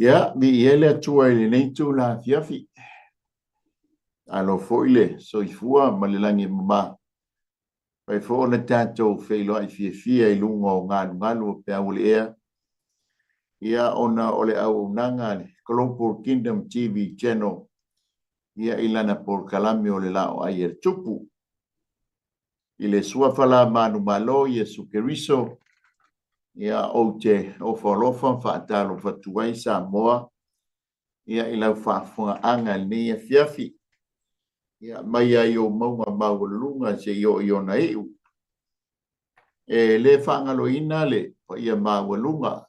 Ia, viia le Atua i lenei itula afiafi. Malo foi le soifua ma le lagi e mama. Fai foi ona tatou feiloai fiafia i luga o galugalu o peau o le ea. Ia, ona o le auaunaga a le Global Kingdom TV Channel, ia i lana polokalame o le Laoai a le Tupu. I le suafa la manumalo Iesu Keriso, ia ou te ofo alofa ma faatalofa atu ai Samoa ia i lau faafofogaaga i lenei afiafi. Ia mai ai ou mauga maualuluga seia oo i ona iu. E le faagaloina le paia maualuga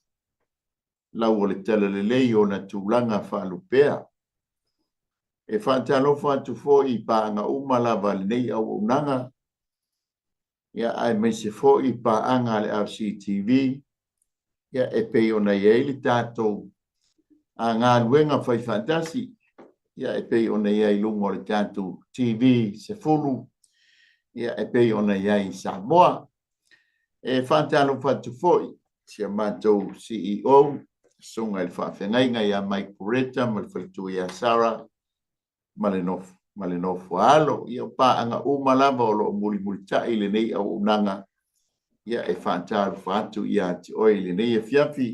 lau o le talalelei i ona tulaga faalupea. E faatalofa atu foi i paaga uma lava a lenei auaunaga, ia aemaise foi paaga a le RCTV, ia e pei ona i ai le tatou galuega faifaatasi, ia e pei ona i ai i luga o le tatou TV 10, ia e pei ona i ai i Samoa. E faatalofa atu foi i si a matou CEO, Susuga i le Faafeagaiga ia Mike Pureta ma le faletua ia Sarah ma le nofo ma le nofo alo. Ia o paaga uma lava o lo o mulimulitai i lenei auaunaga, ia e faatalofa atu ia te oe i lenei afiafi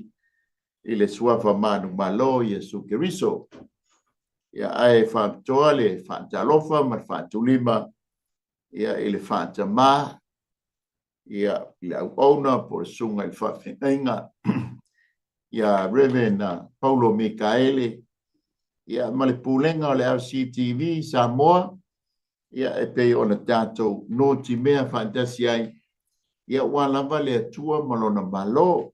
i le suafa manumalo Iesu Keriso. Ia ae faapitoa le faatalofa ma le faatulima ia i le faatama ia i le auauna po o le susuga i le faafeagaiga ia Reverend Paulo Mikaele ia ma le pulega o le RCTV Samoa ia e pei ona tatou nutimea faatasi ai ia aua lava le Atua ma lona Malo.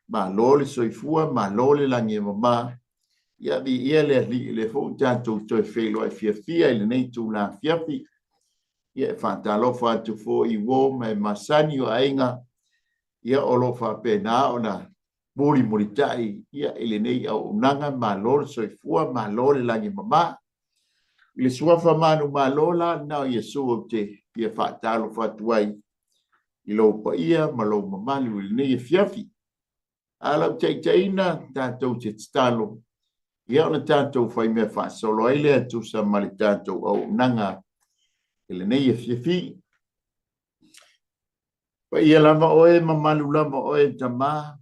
Malo le soifua, malo le lagi e mama. Ia viia le Alii, o lea foi ua tatou toe feiloai fiafia i lenei itula afiafi. Ia e faatalofa atu foi i uo ma e masani o aiga, ia o lo o faapena ona mulimulitai ia i lenei auaunaga. Malo le soifua, malo le lagi e mama. I le suafa manumalo la lena o Iesu ou te fia faatalofa atu ai i lou paia ma lou mamalu i lenei afiafi. A lau taitaiina tatou te tatalo, ia ona tatou faimea faasolo ai lea e tusa ma le tatou auaunaga i lenei afiafi. Paia lava oe, mamalu lava oe, Tama,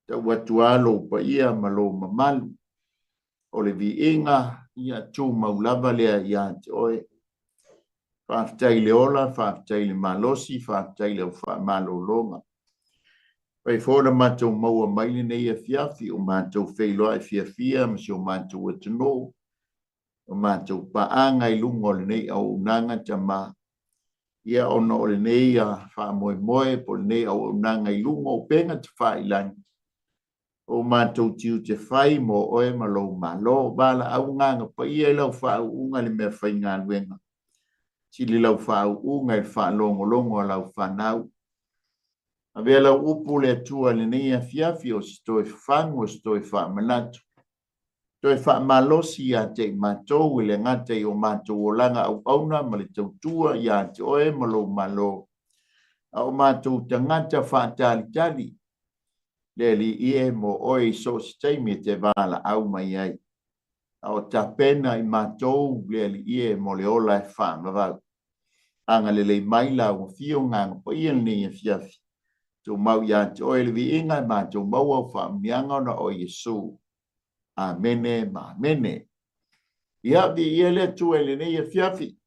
tau atu lava lou paia ma lou mamalu. O le viiga, ia tumau lava lea ia te oe. Faafetai i le ola, faafetai i le malosi, faafetai i lau faamalologa. Fai foi ona matou maua mai lenei afiafi o matou feiloai fiafia ma si o matou atunuu, o matou paaga i luga o lenei auaunaga Tama. Ia ona o lenei faamoemoe po o lenei auaunaga i luga o upega tafailagi, o matou tiute fai mo oe ma lou Malo. Valaau Agaga Paia i lau faauuga i le meafaigaluega. Sili lau faauuga i le faalogologo a lau fanau. Avea lau upu le Atua i lenei afiafi o se toe fafagu, o se toe faamanatu, toe faamalosi ia te i matou e le gata i o matou olaga auauna ma le tautua ia te oe ma lou Malo, a o matou tagata faatalitali le Alii e mo oe i so o se taimi e te valaau mai ai, a o tapena i matou le Alii e mo le ola e faavavau. Agalelei mai lau Afio Agaga Paia i lenei afiafi. Tumau ia te oe le viiga e matou maua au faamanuiaga ona o Iesu. Amene ma amene. Ia, viia le Atua i lenei afiafi.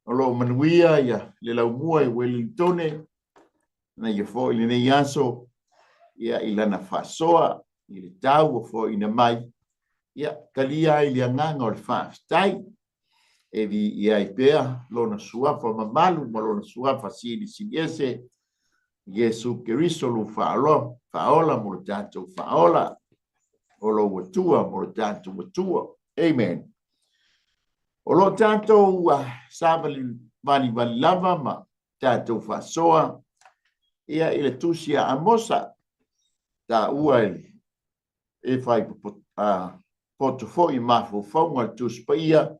O lo o manuia ia le laumua i Welingtone, na ia foi lenei aso, ia i lana faasoa, i le tau ua foaiina mai, ia talia ai le agaga o le faafetai, e viia ai pea lona suafa mamalu ma lona suafa silisili ese, Iesu Keriso lu faaola, faaola mo le tatou faaola, o lou Atua mo le tatou Atua. Amen. O lo o tatou savalivali lava ma tatou faasoa ia i le tusi a Amosa, taua e fai poto foi i mafaufauga o le Tusi Paia,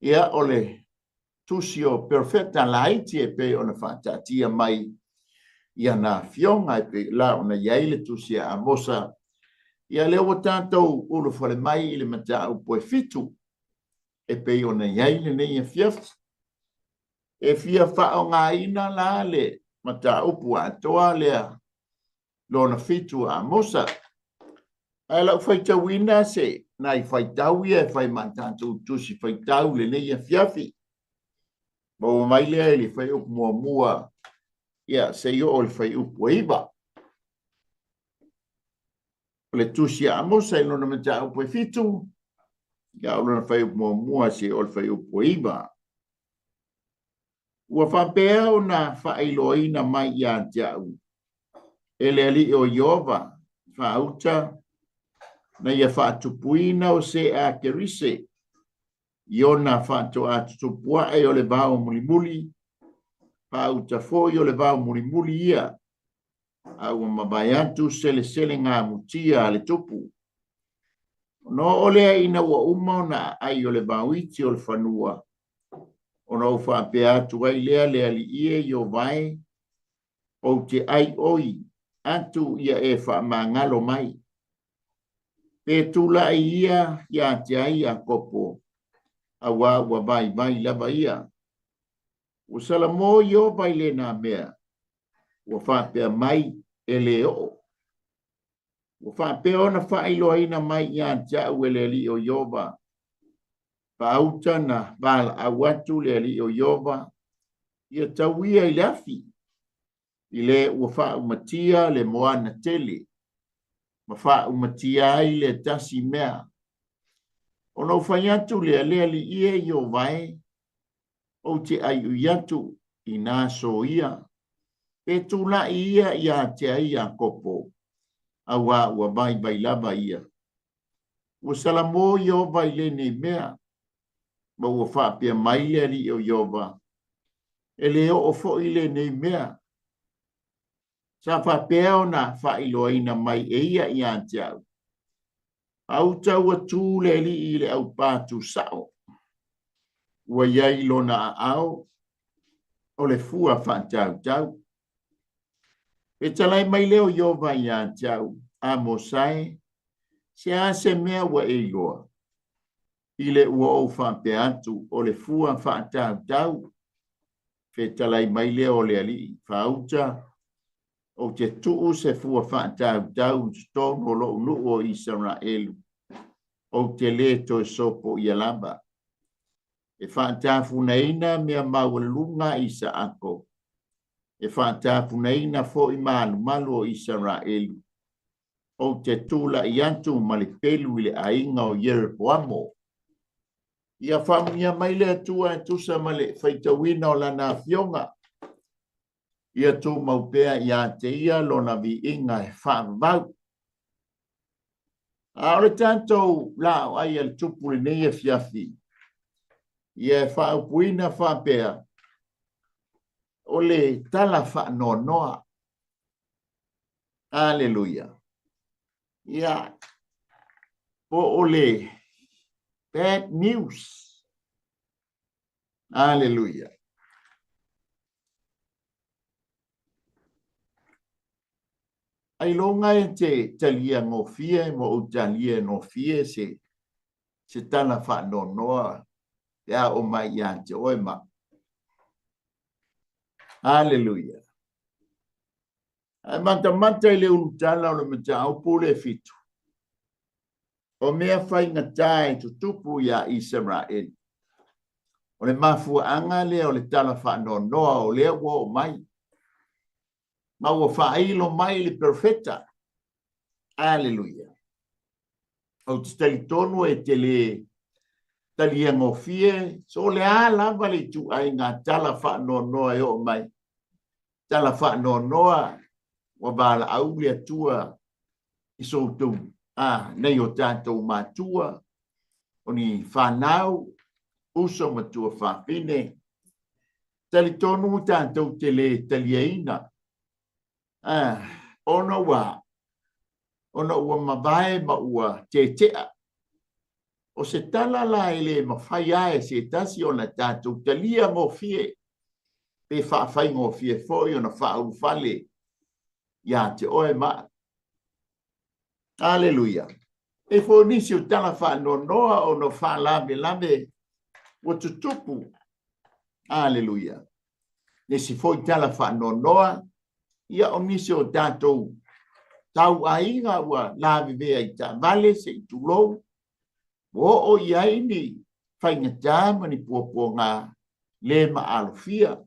ia o le tusi o perofeta laiti e pei ona faataatia mai. i ana afioga e pei la ona i ai le tusi a Amosa. Ia lea ua tatou ulufale mai i le mataupu e 7 e pei ona i ai lenei afiafi. E fia faaaogaina la le mataupu atoa lea lona 7 a Amosa. Ae lau faitauina se nai faitau ia e fai ma tatou tusi faitau lenei afiafi. Maua mai lea i le fuaiupu 1, ia seia oo i le fuaiupu 9. O le tusi a Amosa i lona mataupu e 7, ia o lona fuaiupu 1 seia oo i le fuaiupu 9. Ua faapea ona faailoaina mai ia te au e le Alii o Ieova faauta na ia faatupuina o se a Kerise i ona faatoa tutupu ae o le vao mulimuli, faauta foi o le vao mulimuli ia, a ua mavae atu seleselega mutia a le tupu. Ona oo lea ina ua uma ona aai o le vaoiti o le fanua, ona ou faapea atu ai lea le Alii e Ieova e, ou te ai oi atu ia e faamagalo mai. Pe tulai ia ia te ai Iakopo, auā ua vaivai lava ia. Ua salamo Ieova i lena mea, ua faapea mai e le oo. Ua faapea ona faailoaina mai ia te au e le Alii o Ieova, faauta na valaau atu le Alii o Ieova, ia tauia i le afi, i le ua faaumatia le moana tele, ma faaumatia ai le tasi mea. Ona ou fai atu lea, le Alii e Ieova e, ou te aiui atu i nā soia, pe tulai ia ia te ai Iakopo, auā ua vaivai lava ia. Ua salamo Ieova i lenei mea, ma ua faapea mai le Alii o Ieova, e le oo foi lenei mea. Sa faapea ona faailoaina mai e ia ia te au. Auta ua tu le Alii i le aupā tusao, ua iai lona aao o le fua faatautau. Fetalai mai lea o Ieova ia te au, Amosa e, se a se mea ua e iloa, i le ua ou faapea atu o le fua faatautau. Fetalai mai lea o le Alii, faauta, ou te tuu se fua faatautau i totonu o lou nuu o Isaraelu, ou te lē toe sopo ia lava. E faatafunaina mea maualuluga i Isaako, e faatafunaina foi malumalu o Isaraelu, ou te tulai atu ma le pelu i le aiga o Ieropoamo. Ia faamanuia mai le Atua e tusa ma le faitauina o lana afioga, ia tumau pea ia te ia lona viiga e faavavau. A o le tatou laoai a le tupu lenei afiafi, ia e faaupuina faapea, o le tala faanoanoa. Aleluia. Ia, po o le bad news. Aleluia. Ailoga e te talia gofie ma ou talia gofie se tala faanoanoa pe a oo mai ia te oe ma. Aleluia. Ae matamata i le ulutala o le mataupu le 7. O mea faigata e tutupu ia Isaraelu. O le mafuaaga lea o le tala faanoanoa o lea ua oo mai. Ma ua faailo mai le perofeta. Aleluia. Ou te talitonu e te le talia gofie, so le a lava le ituaiga tala faanoanoa e oo mai. Tala faanoanoa ua valaau le Atua i so outou nei o tatou matua, o ni fanau, uso ma tuafafine. Talitonu tatou te le taliaina. Ona ua mavae ma ua tetea. O se tala la e le mafai lava e se tasi ona tatou talia gofie, pe faafaigofie foi ona faaulufale Ia te oe ma au. Aleluia. E foi nisi o tala faanoanoa ona o faalavelave ua tutupu. Aleluia. Nisi foi tala faanoanoa, ia o nisi o tatou tauaiga ua lavevea i taavale se i tulou, ua oo i ai ni faigata ma ni puapuaga le maalofia.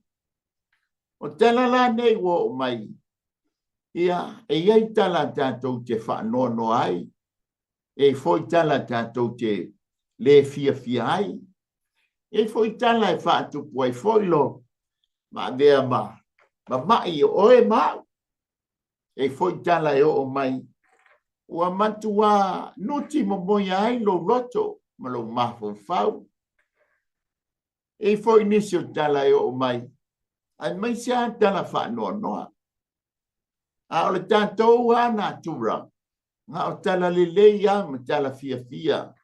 O tala la nei ua oo mai, ia, e i ai tala tatou te faanoanoa ai, e i ai foi tala tatou te le fiafia ai, e i ai foi tala e faatupu ai foi lo maavea ma mai o oe ma au. E i ai foi tala e oo mai ua matua nuti momoia ai lou loto ma lou mafaufau. E i ai foi nisi o tala e oo mai, aemaise lava tala faanoanoa. A o le tatou lava natura, na o tala lelei lava ma tala fiafia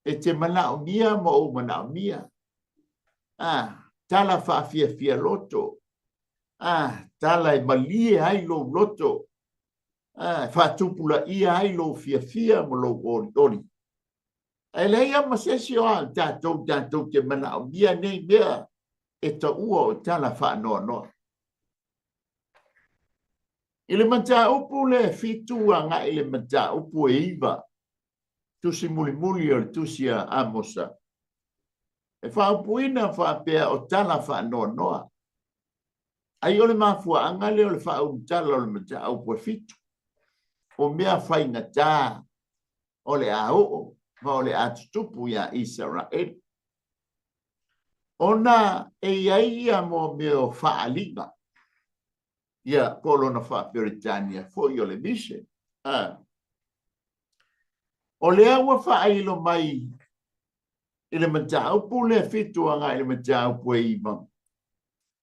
e te manaomia ma ou manaomia. A, tala faafiafia loto. A, tala e malie ai lou loto. A, e faatupulaia ai lou fiafia ma lou olioli. Ae leai lava ma se isi o a tatou tatou te manaomia nei mea e taua o tala faanoanoa. I le mataupu le 7 agai i le mataupu e 9, tusi mulimuli o le tusi a Amosa, e faaupuina faapea o tala faanoanoa. Ai o le mafuaaga lea o le faaulutala o le mataupu e 7, o mea faigata o le a oo ma o le a tutupu iā Isaraelu. Ona e i ai ia mo mea o faaaliga, ia po o lona faa-Peretania foi o le vision. O lea ua faailo mai i le mataupu lea 7 agai i le mataupu e 9,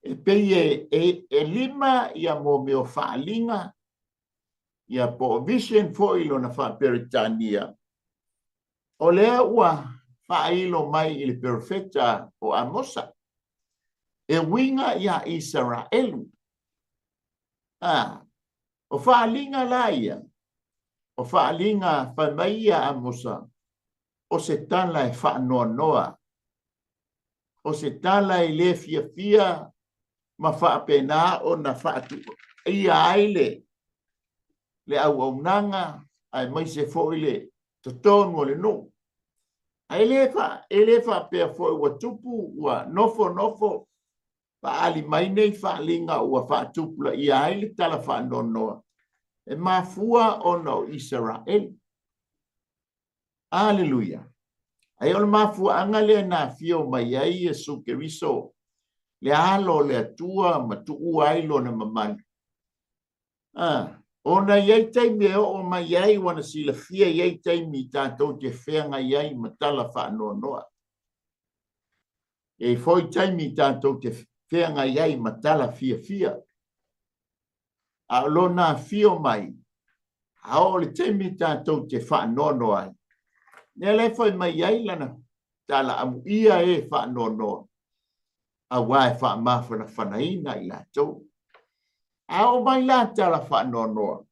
e pei e 5 ia mo mea o faaaliga, ia po o vision foi lona faa-Peretania, o lea ua faailo mai i le perofeta o Amosa, e uiga iā Isaraelu. O faaaliga la ia, o faaaliga fai mai ia Amosa, o se tala e faanoanoa, o se tala e le fiafia ma faapena ona faatuaia ai le auaunaga aemaise foi le totonu o le nuu. Ae e le faapea foi ua tupu, ua nofo nofo faaali mai nei faaaliga ua faatupulaia ai le tala faanoanoa e mafua ona o Isaraelu. Aleluia. Ae o le mafuaaga lea na afio mai ai Iesu Keriso, le alo o le Atua ma tuua ai lona mamalu. Ona i ai taimi e oo mai ai ua na silafia i ai taimi tatou te feagai ai ma tala faanoanoa. E i ai foi taimi tatou te feagai ai ma tala fiafia. A o lona afio mai, a oo le taimi tatou te faanoanoa ai, lea la e fai mai ai lana tala amuia e faanoanoa, aua e faamafanafanaina i latou. A oo mai la tala faanoanoa,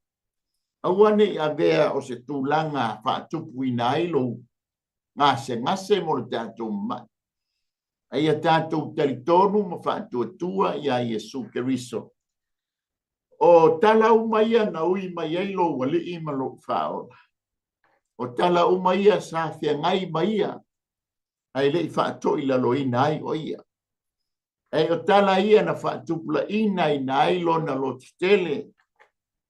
aua ne i avea o se tulaga faatupuina ai lou gasegase mo le tatou mai. A ia tatou talitonu ma faatuatua iā Iesu Keriso. O tala uma ia na ui mai ai lou alii ma lou faaola. O tala uma ia sa feagai ma ia, ae le i faatoilaloina ai o ia. Ae o tala ia na faatupulaina ina ai lona lototele,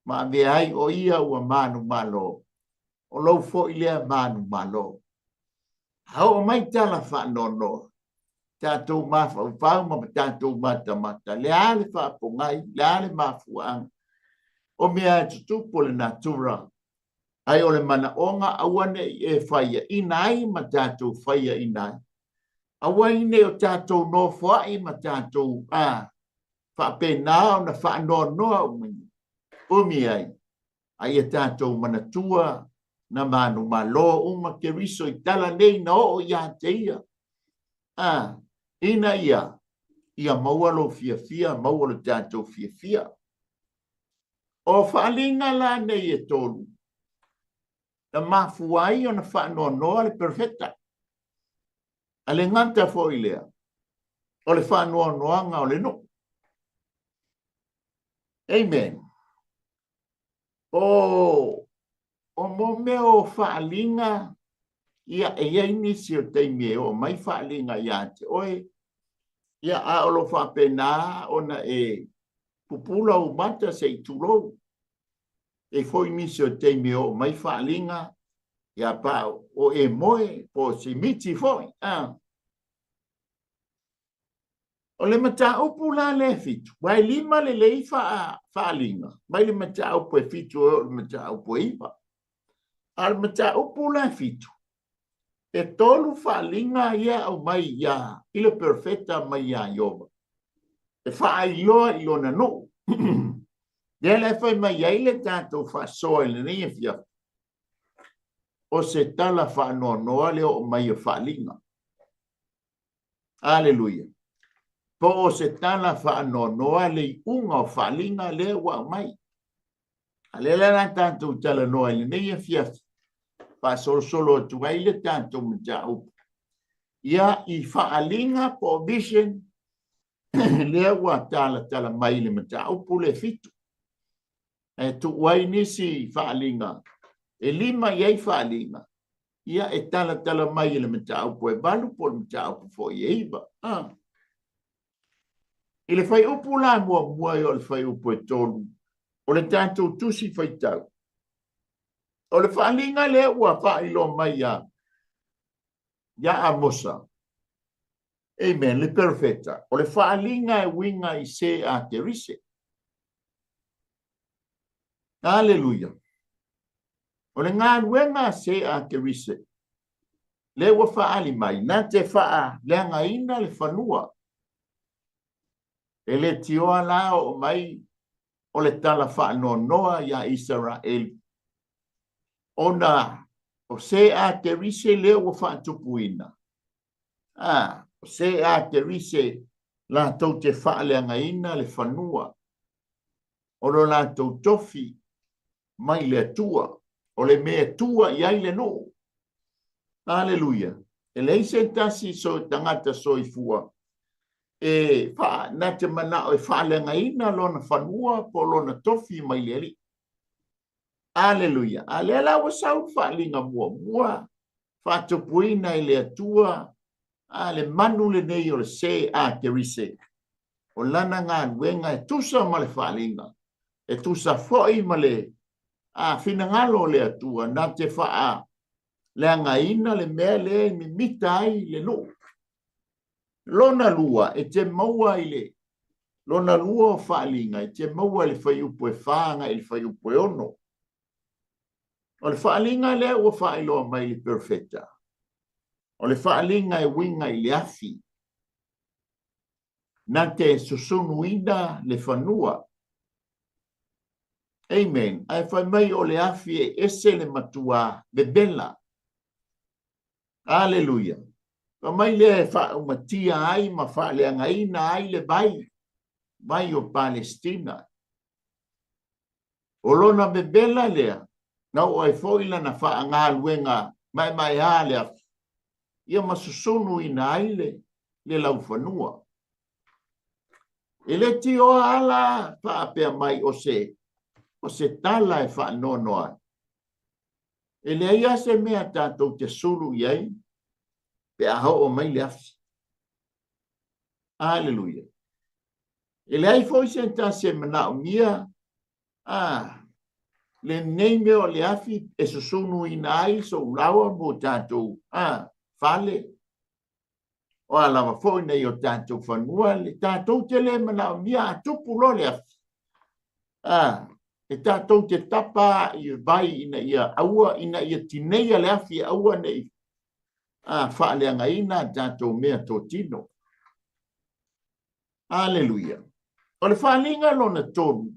ma avea ai o ia ua manumalo, o lou foi lea manumalo. A oo mai tala faanoanoa, tatou mafaufau ma tatou matamata, le a le faapogai, le a le mafuaaga, o mea e tutupu o le natura, ae o le manaoga aua ne i e faiaina ai ma tatou faiaina ai. Aua nei o tatou nofoai ma tatou faapena ona faanoanoa umi ai, a ia tatou manatua na manumalo uma Keriso i tala nei na oo ia te ia. Ina ia maua lou fiafia, maua lo tatou fiafia. O faaaliga la nei e tolu, na mafua ai ona faanoanoa le perofeta. A le gata foi lea, o le faanoanoaga o le nuu. Amen. O o mo mea o faaaliga, ia e i ai nisi o taimi e oo mai faaaliga ia te oe, ia a o lo o faapena ona e pupula ou mata se i tulou. E i ai foi nisi o taimi e oo mai faaaliga, ia pa o e moe po o simiti foi. A. O le mataupu la lea e fitu, aua e lima lelei faaaliga mai le mataupu e fitu e oo i le mataupu e iva. A o le mataupu la e fitu, e tolu faaaliga ia e aumai ia i le perofeta mai ia Ioba e faailoa i lona nuu. Lea la e fai mai ai le tatou faasoa i lenei afiafi, o se tala faanoanoa le oo mai o faaaliga. Aleluia. Po o se tala faanoanoa le iuga o faaaliga lea ua aumai. A lea la la tatou talanoa i lenei afiafi, faasolosolo atu ai le tatou mataupu. Ia, i faaaliga po o vision lea ua talatala mai i le mataupu le fitu. E tuu ai nisi faaaliga, e lima i ai faaaliga, ia e talatala mai i le mataupu e valu po o le mataupu foi e iva. Ah. I le fuaiupu la muamua e oo i le fuaiupu e tolu o le tatou tusi faitau, o le faaaliga lea ua faailoa mai ia ia Amosa, amen, le perofeta, o le faaaliga e uiga i se a Kerise. Aleluia. O le galuega a se a Kerise, lea ua faaali mai, na te faaleagaina le fanua. E le tioa la oo mai o le tala faanoanoa iā Isaraelu, ona o se a Kerise lea ua faatupuina, a, o se a Kerise latou te faaleagaina le fanua o lo latou tofi mai le Atua, o le mea e tua i ai le nuu. Aleluia. E leai se tasi so tagata soifua e fa, na te manao e faaleagaina lona fanua po o lona tofi mai le Alii. Aleluia. A lea la ua sau le faaaliga muamua, faatupuina e le Atua, a le manu lenei o le se a Kerise. O lana galuega e tusa ma le faaaliga, e tusa foi ma le a finagalo o le Atua na te faaleagaina le mea lea e mimita ai le nuu. Lona lua, e te maua i le lona lua o faaaliga, e te maua i le fuaiupu e fa agai i le fuaiupu e ono. O le faaaliga lea ua faailoa mai i le perofeta, o le faaaliga e uiga i le afi, na te susunuina le fanua. Amen. Ae fai mai o le afi e ese le matua vevela. Aleluia. Fai mai lea e faaumatia ai ma faaleagaina ai le vai, vai o Palestina. O lona vevela lea, na oo ai foi lana faagaluega maemaea le afi, ia ma susunuina ai le, le laufanua. E le tioa ala faapea mai o se, o se tala e faanoanoa ai. E leai lava se mea tatou te sulu i ai pe a oo mai le afi. Aleluia. E leai foi se tasi e manaomia a lenei mea o le afi e susunuina ai sou laoa mo tatou a fale o a lava foi nei o tatou fanua, le tatou te le manaomia a tupu loa le afi. A, e tatou te tapa i vai ina ia aua, ina ia tineia le afi e aua nei a faaleagaina a tatou mea totino. Aleluia. O le faaaliga lona tolu,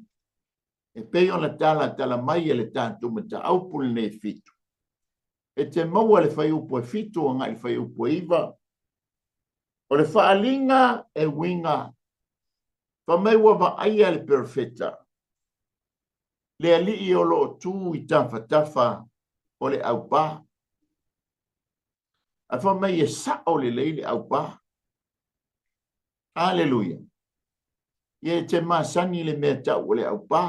e pei ona talatala mai e le tatou mataupu lenei fitu, e te maua le fuaiupu e fitu agai i le fuaiupu e iva. O le faaaliga e uiga, fai mai ua vaaia le perofeta. Le alii o lo o tu i tafatafa o le aupā. Ae fai mai e sao lelei le aupā. Aleluia. Ia e te masani le mea tau o le aupā.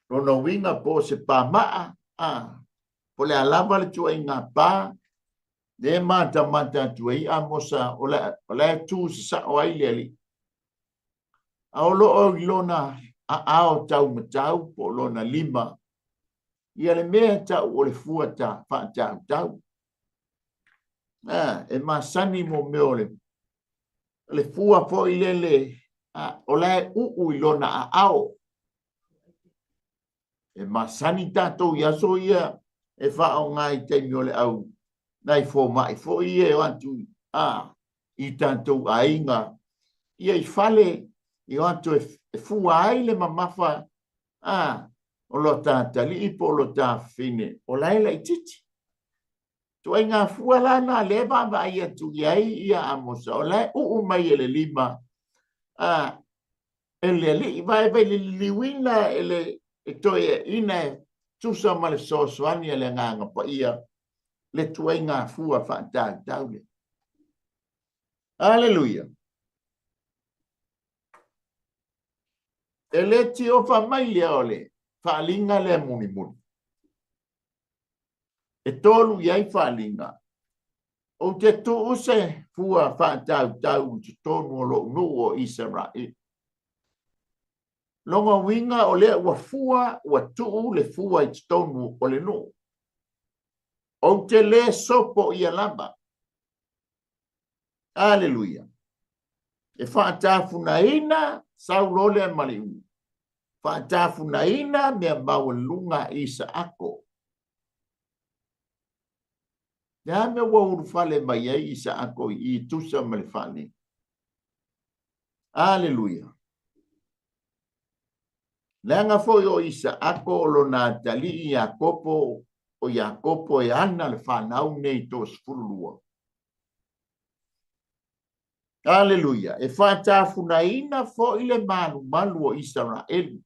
Lona uiga po o se pāmaa, a, po o le a lava le tuaiga pā, lea e matamata atu ai Amosa, o la e tu sasao ai le alii. A o lo o i lona aao taumatau po o lona lima, ia le mea e tau o le fua ta faatautau. A, e masani mo mea o le, le fua foi lele, a, o la e uu i lona aao. E masani tatou i aso ia e faaaoga i taimi o le au nai fomai foi ia e o atu a i tatou aiga ia i fale e o atu e fua ai le mamafa a o lo ta talii po o lo ta fafine o la e laitiiti. Ituaiga fua la na lea e vaavaai atu i ai ia Amosa, o la e uu mai e le lima a e le alii, vaevae le liliuina e le e toeaina e tusa ma le fesoasoani a le Agaga Paia le tuaiga fua faatautau lea. Aleluia! E le tiofa mai lea o le faaaliga lea mulimuli. E tolu i ai faaaliga. Ou te tuu se fua faatautau i totonu o lou nuu o Isaraelu. Lona uiga o lea ua fua, ua tuu le fua i totonu o le nuu. Ou te le sopo ia lava. Aleluia. E faatafunaina sau lea ma le u. Faatafunaina mea maualuga a Isaako. Le a mea ua ulufale mai ai Isaako i i tusa ma le faaaliga. Aleluia. Leaga foi o Isaako o lona atalii Iakopo, o Iakopo e ana le fanau nei 32. Aleluia. E faatafunaina foi le malumalu o Isaraelu.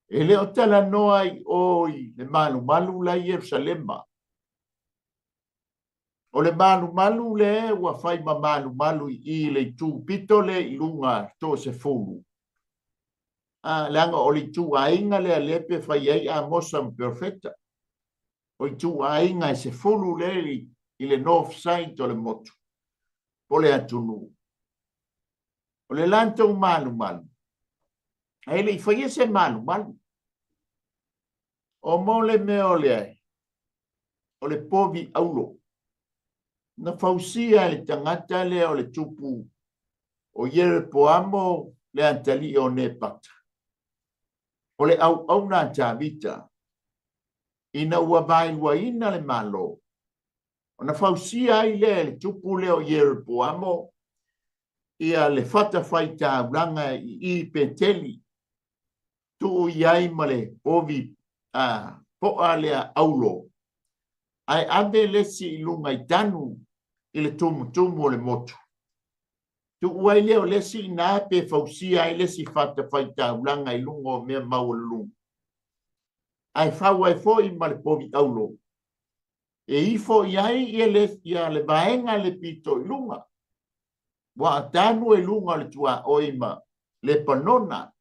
E le o talanoa i o i le malumalu la i Ierusalema. O le malumalu le ua fai ma malumalu i i le itu pito le i luga 30. A, leaga o le itu aiga lea lea pe fai ai Amosa ma Perofeta. O itu aiga e 10 le i le north side o le motu, po le atunuu. O le latou malumalu, ae le i faia se malumalu. O mo le mea o le ai, o le povi aulo. Na fausia e le tagata lea o le tupu o Ierepoamo le atalii o Nepata. O le auauna a Tavita, ina ua vaeluaina le Malo, ona fausia ai lea e le tupu lea o Ierepoamo ia le fatafaitaulaga i i Peteli, tuu i ai ma le povi a poa lea aulo, ae ave le isi i luga i tanu i le tumutumu o le motu. Tuu ai lea o le isi ina pe fausia ai le isi fatafaitaulaga i luga o mea maualuluga. Ae fau ai foi ma le povi aulo. E ifo i ai ia le, ia le vaega le pito i luga. Ua atanu e luga o le tuaoi ma Lepanona.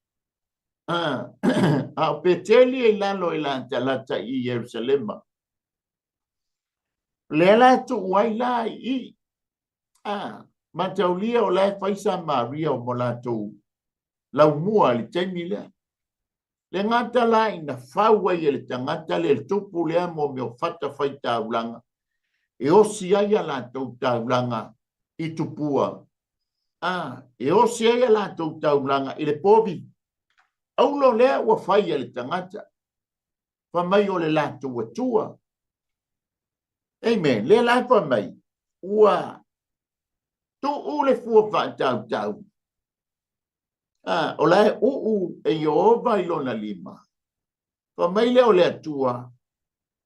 A o Peteli e lalo i latalata i Ierusalema. Lea la tuu ai la i i. Mataulia o la e fai Samaria o mo latou laumua i le taimi lea. Le gata la ina fau ai e le tagata le tupu lea mo mea o fatafaitaulaga e osi ai a latou taulaga i tupua. E osi ai a latou taulaga i le povi. Aulo lea ua fai e le tagata. Fa mai o le latou atua. Amen. Le la fa mai ua tuu le fua faatautau. O la e uu e Ieova i lona lima. Fa mai lea o le Atua,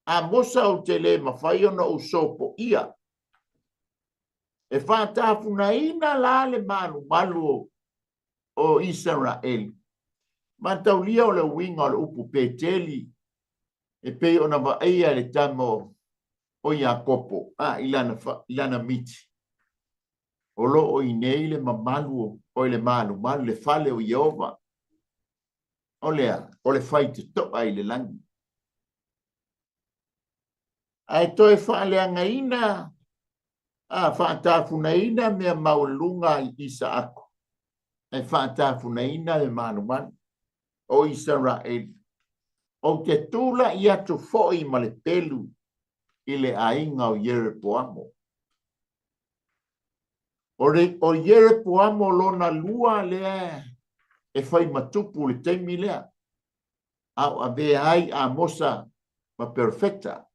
Amosa ou te le mafai ona ou sopoia. E faatafunaina la le malumalu o Isaraelu. Mataulia o le uiga o le upu Peteli e pei ona vaaia e le tama o Iakopo a i lana, i lana miti. O lo o i nei le mamalu o le malumalu, le fale o Ieova. O lea, o le faitotoa i le lagi. Ae toe faaleagaina a faatafunaina mea maualuluga i Isaako, ae faatafunaina le malumalu o Isaraeli. Ou te tula'i atu foi ma le pelu i le aiga o Ierepoamo. O Ierepoamo lona lua lea e fai matupu i le taimi lea, a o avea ai Amosa ma perofeta.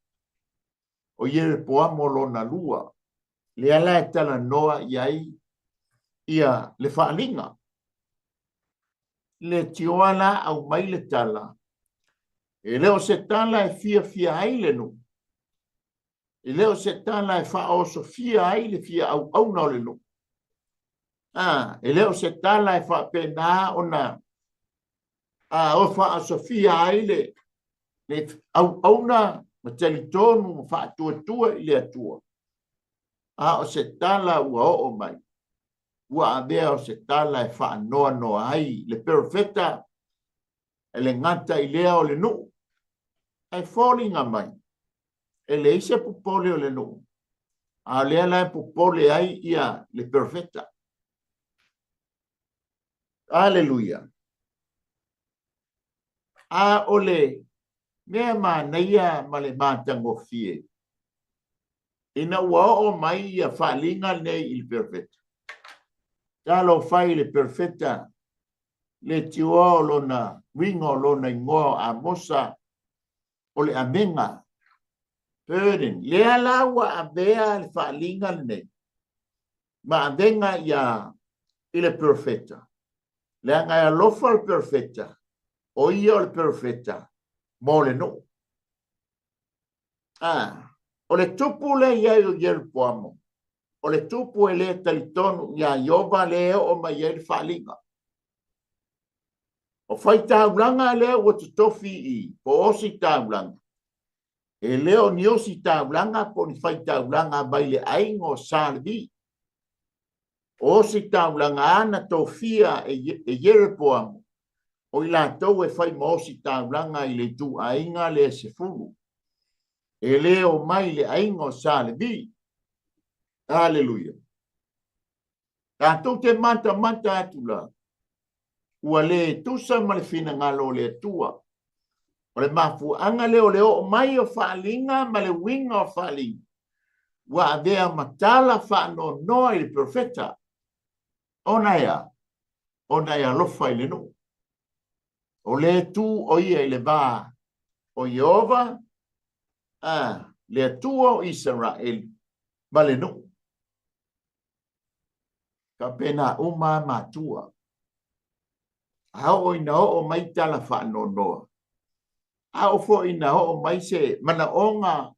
O Ierepoamo lona lua, lea la e talanoa i ai ia le faaaliga. Le tioa la aumai le tala, e le o se tala e fiafia ai le nuu, e le o se tala e faaosofia ai le fia auauna o le nuu. A, e le o se tala e faapena ona a o faaosofia ai le auauna ma talitonu ma faatuatua i le Atua. A o se tala ua oo mai, ua avea o se tala e faanoanoa ai le perofeta, e le gata i lea o le nuu, ae foliga mai e leai se popole o le nuu, a o lea la e popole ai ia le perofeta. Aleluia. A o le mea manaia ma le matagofie, ina ua oo mai ia faaaliga nei i le perofeta, talofa i le perofeta, le tioa o lona uiga o lona igoa o Amosa, o le avega, burden. Lea la ua avea le faaaliga lenei ma avega ia i le perofeta, leaga e alofa le perofeta, o ia o le perofeta mo le nuu. A, o le tupu lea i ai o Ieropoamo, o le tupu e le talitonu iā Ieova lea e oo mai ai le faaaliga. O faitaulaga lea ua totofi i po o ositaulaga, e le o ni ositaulaga po o ni faitaulaga mai le aiga o Sa Levi. O ositaulaga lava na tofia e Ieropoamo, o i latou e fai ma ositaulaga i le ituaiga lea 10. E le o mai le aiga o Sa Levi. Aleluia. Tatou te matamata atu la, ua le tusa ma le finagalo o le Atua. O le mafuaaga lea o le oo mai o faaaliga ma le uiga o faaaliga, ua avea ma tala faanoanoa i le perofeta, ona e a? Ona e alofa i le nuu. O lea tu o ia i le va o Ieova, a, le Atua o Isaraeli, ma le nuu. Faapena uma matua. A oo ina oo mai tala faanoanoa, a oo foi ina oo mai se manaoga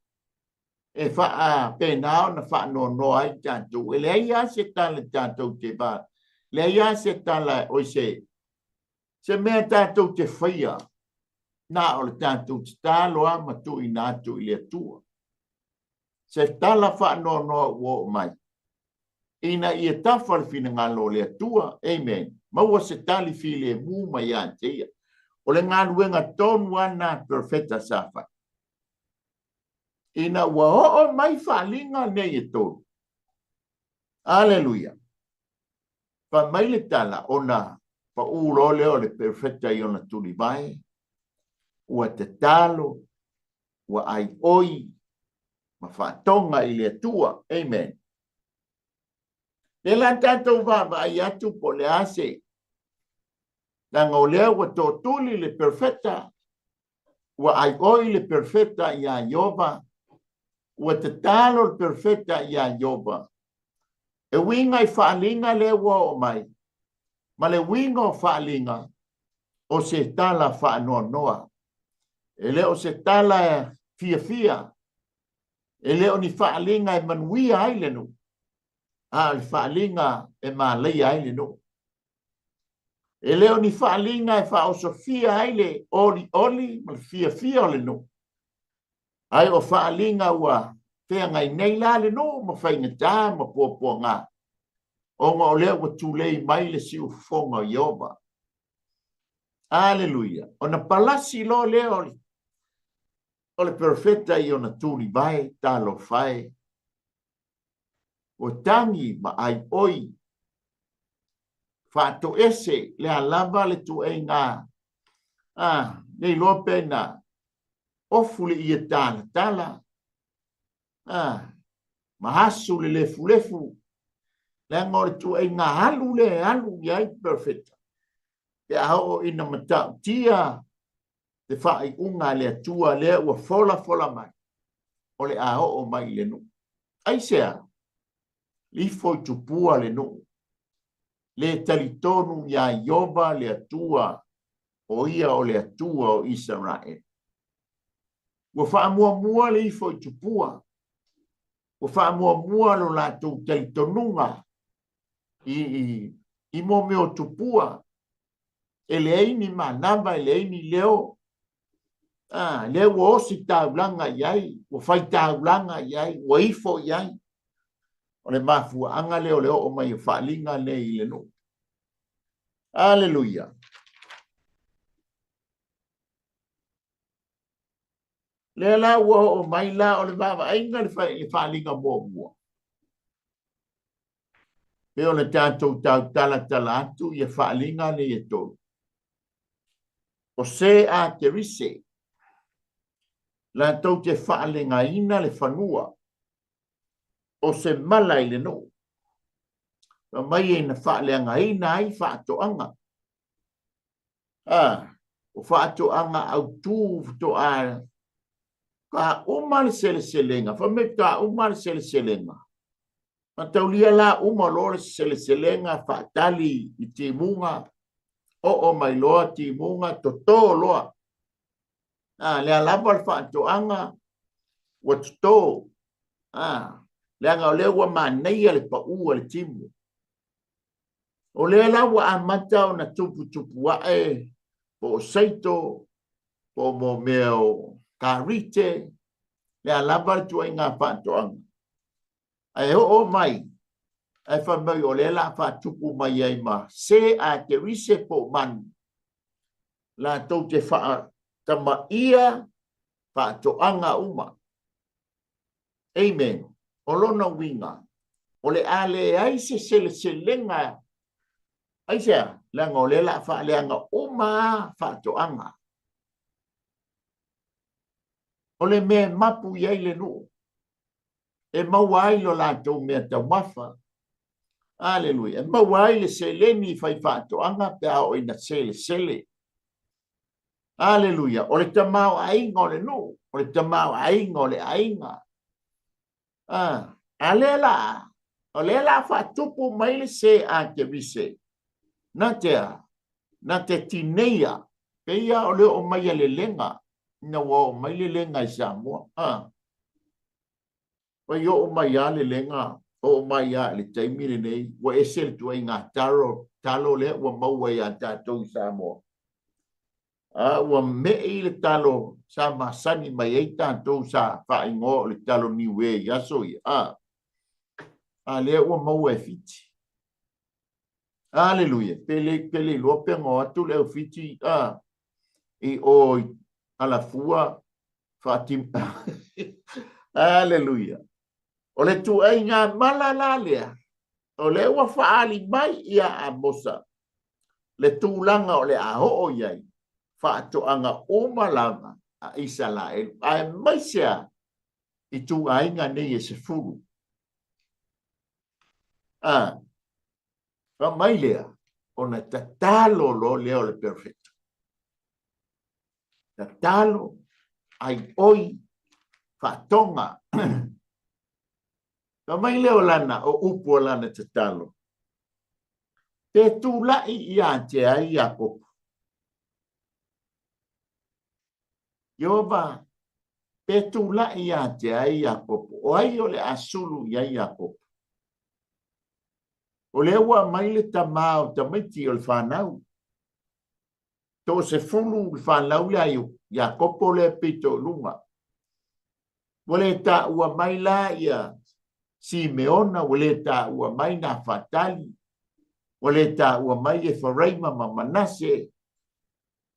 e faapena ona faanoanoa ai tatou, e leai lava se tala tatou te va, leai lava se tala o se mea tatou te faia, na o le tatou tatalo lava ma tuuina atu i le Atua. Se tala faanoanoa ua oo mai, ina ia tafa le finagalo o le Atua. Amen. Maua se tali filemu mai ia te ia. O le galuega tonu lava lena a le perofeta sa fai. Ina ua oo mai faaaliga nei e tolu. Aleluia. Fai mai le tala, ona pau loa lea o le perofeta i ona tulivae, ua tatalo, ua aioi, ma faatoga i le Atua. Amen. Lea la tatou vaavaai atu po o le a se, leaga o lea ua tootuli le perofeta, ua aioi le perofeta iā Ieova, ua tatalo le perofeta iā Ieova. E uiga i faaaliga lea ua oo mai, ma le uiga o faaaliga, o se tala faanoanoa. E le o se tala fiafia, e le o ni faaaliga e manuia ai le nuu, a o le faaaliga e malaia ai le nuu. E le o ni faaaliga e faaosofia ai le olioli ma le fiafia o le nuu, ae o faaaliga ua feagai nei la le nuu ma faigata ma puapuaga, ona o lea ua tulei mai le siufofoga o Ieova. Aleluia! Ona palasi loa lea o le perofeta i ona tulivae, talofa e, ua tagi ma aioi, faatoese le a lava le tuaiga, le iloa pe na ofu le ie talatala, ma asu le lefulefu, leaga o le tuaiga alu lea e alu i ai perofeta, pe a oo ina matautia le faaiuga a le Atua lea ua folafola mai, o le a oo mai i le nuu. Aisea? Ifo i tupua le nuu, le talitonu iā Ieova le Atua, o ia o le Atua o Isaraelu. Ua faamuamua le ifo i tupua, ua faamuamua lo latou talitonuga i mea o tupua, e leai ni manava, e leai ni leo, lea ua osi taulaga i ai, ua fai taulaga i ai, ua ifo i ai. O le mafuaaga lea o le oo mai o faaaliga nei i le nuu. Aleluia! Lea la ua oo mai la o le vaavaaiga le faaaliga muamua. Pe o le tatou tautalatala atu ia faaaliga nei e tolu. O se a kerise, latou te faalegaina le fanua, o se mala i le nuu. Fa mai e na faaleagaina ai faatoaga. O faatoaga autu faatoa ka uma le seleselega. Fa mai ka uma le seleselega. Mataulia la uma loa le seleselega faatali i timuga, oo mai loa timuga, toto loa. Lea lava le faatoaga ua toto. Leaga o lea ua manaia le pau a le timu. O lea la ua amata ona tuputupu ae po o seito, po o mo mea o karite, lea lava le tuaiga faatoaga. Ae oo mai, ae fai mai o lea la faatupu mai ai ma se a kerise po o manu, latou te faatamaia faatoaga uma. Amen. O lona uiga, o le a leai se seleselega, aisea, leaga o lea la faaleaga uma faatoaga. O le mea e mapu i ai le nuu, e maua ai lo latou mea taumafa. Aleluia. E maua ai le seleni fai faatoaga pe a oo ina selesele. Aleluia. O le tamaoaiga o le nuu, o le tamaoaiga o le aiga. A lea la, o lea la faatupu mai le se a kerise. Na te a, na te tineia, peia o le oo mai a le lega, ina ua oo mai le lega i Samoa. Pai oo mai a le lega, oo mai a i le taimi lenei, ua ese le tuaiga talo lea ua maua ia tatou i Samoa. Ua mei le talo sa masani mai ai tatou sa faaigoa o le talo niue i aso ia. A lea ua maua e Fiti. Aleluia. Pe le iloa pe ngo atu le au Fiti i o i Alafua faatim. Aleluia. O le tuaiga mala la lea, o lea ua faaali mai ia Amosa le tulaga o le a oo i ai faatoaga uma lava a Isaraelu, aemaise a i tuaiga nei e 10. Fa mai lea, ona tatalo loa lea o le perofeta. Tatalo, ai oi, faatoga. Fa mai lea o lana, o upu o lana tatalo. Pe tulai ia te ai Iakopo. Ieova, pe tulai ia te ai Iakopo. O ai o le asulu i ai Iakopo. O lea ua mai le tamā o tamaiti o le whanau. Toasefulu le fanau lea a Iakopo lea pito i luga. Ua le taua mai la ia Simeona, ua le taua mai Nafatali, ua le taua mai Efaraima ma Manase,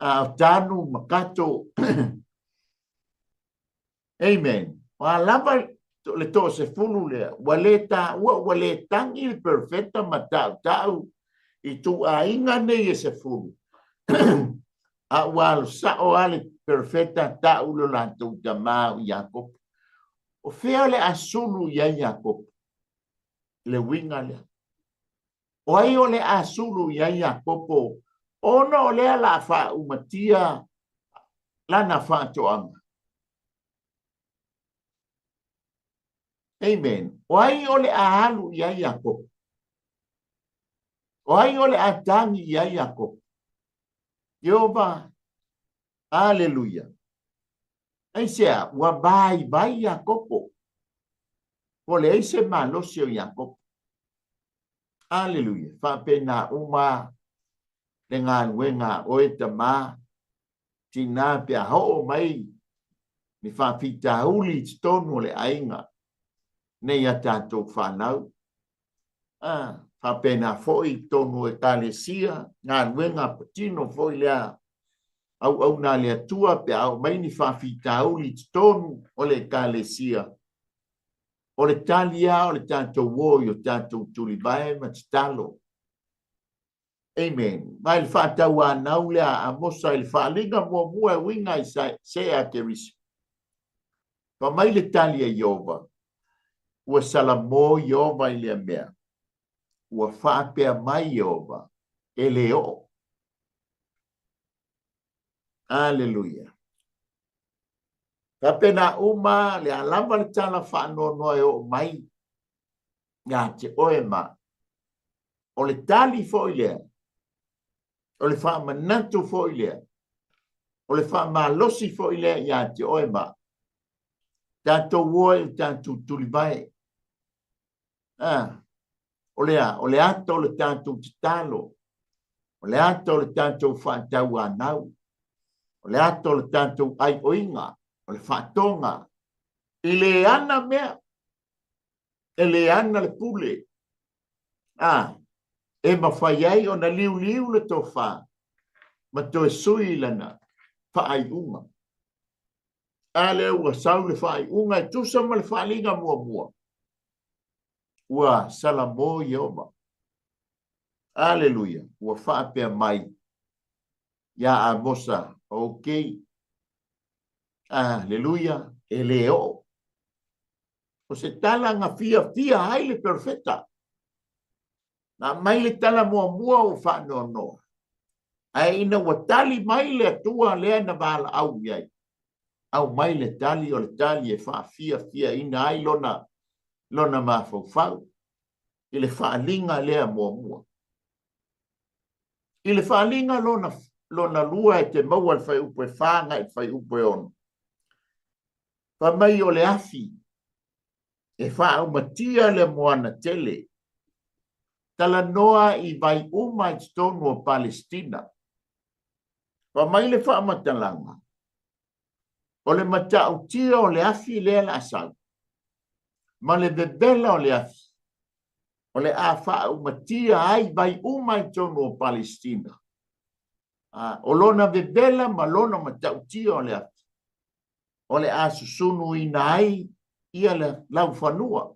a o Tanu ma Kato. Amen. O a lava le toasefulu lea, ua le taua, ua le tagi le perofeta ma tautau i ituaiga nei e sefulu, a ua alo sao lava le perofeta tau lo latou tamā o Iakopo. O fea o le a sulu i ai Iakopo? Le uiga lea. O ai o le a sulu i ai Iakopo ona o lea la faaumatia lana faatoaga? Amen. O ai o le a alu i ai Iakopo? O ai o le a tagi i ai Iakopo? Ieova. Aleluia. Aisea, ua vaivai Iakopo. Ua leai se malosi o Iakopo. Aleluia. Faapena uma le galuega a oe tamā, tinā pe a oo mai ni faafitauli i totonu o le aiga nei a tatou fanau. A, faapena foi i totonu o Ekalesia, galuega patino foi lea auauna a le Atua pe a oo mai ni faafitauli i totonu o le Ekalesia. O le tali lava o le tatou o i o tatou tulivae ma tatalo. Amen. Ma i le faatauanau lea a Amosa i le faaaliga muamua e uiga i Sea Keriso. Fai mai le tali a Ieova, Ua salamo Ieova i lea mea. Ua faapea mai Ieova, E le oo. Aleluia. Faapena uma le a lava le tala faanoanoa e oo mai ia te oe ma o le tali foi lea, o le faamanatu foi lea, o le faamalosi foi lea ia te oe ma tatou o ai o tatou tulivae. Ah, o le a? O le ata o le tatou tatalo, o le ata o le tatou faatauanau, o le ata o le tatou aioiga, o le faatoga, i le ana mea, e le ana le pule, a, e mafai ai ona liuliu le tofa ma toe sui lana faaiuga. A lea ua sau le faaiuga e tusa ma le faaaliga muamua, ua salamo Ieova. Aleluia! Ua faapea mai iā Amosa, Okay. Aleluia! E le oo. O se tala na fiafia ai le perofeta. Na aumai le tala muamua ua faanoanoa. Ae ina ua tali mai le Atua lea na valaau i ai, aumai le tali o le tali e faafiafiaina ai lona, lona mafaufau i le faaaliga lea muamua. I le faaaliga lona, lona lua e te maua i le fuaiupu e 4 agai i le fuaiupu e 6. Fai mai o le afi e faaumatia le moana tele. Talanoa i vai uma i totonu o Palestina. Fai mai le faamatalaga, o le matautia o le afi lea le a sau, ma le vevela o le afi, o le a faaumatia ai vai uma i totonu o Palestina. O lona vevela ma lona matautia o le afi, o le a susunuina ai ia le laufanua.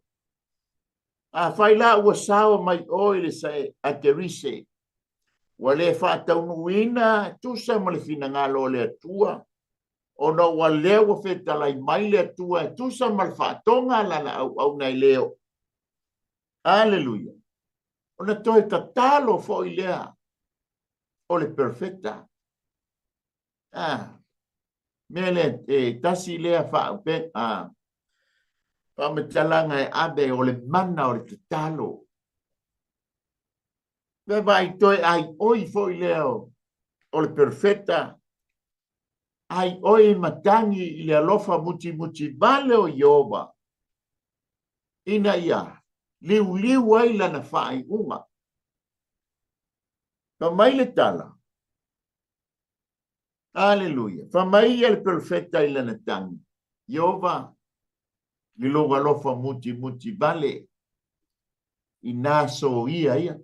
Afai la ua sao mai oe le Saeakerise, ua le faataunuuina e tusa ma le finagalo o le Atua, ona ua lea ua fetalai mai le Atua e tusa ma le faatoga a lana auauna e le oo. Aleluia! Ona toe tatalo foi lea o le perofeta. Ah, mea lea, e tasi lea faaupe, ah, faamatalaga e ave o le mana o le tatalo. Pe vaai toe ai oi foi lea o le perofeta, ai oi matagi i le alofa mutimuti vale o Ieova, ina ia liuliu ai lana faaiuga. Fai mai le tala, Aleluia. Fa mai ia le perofeta i lana tagi, Ieova, i lou alofa mutimuti vale i nā soia ia.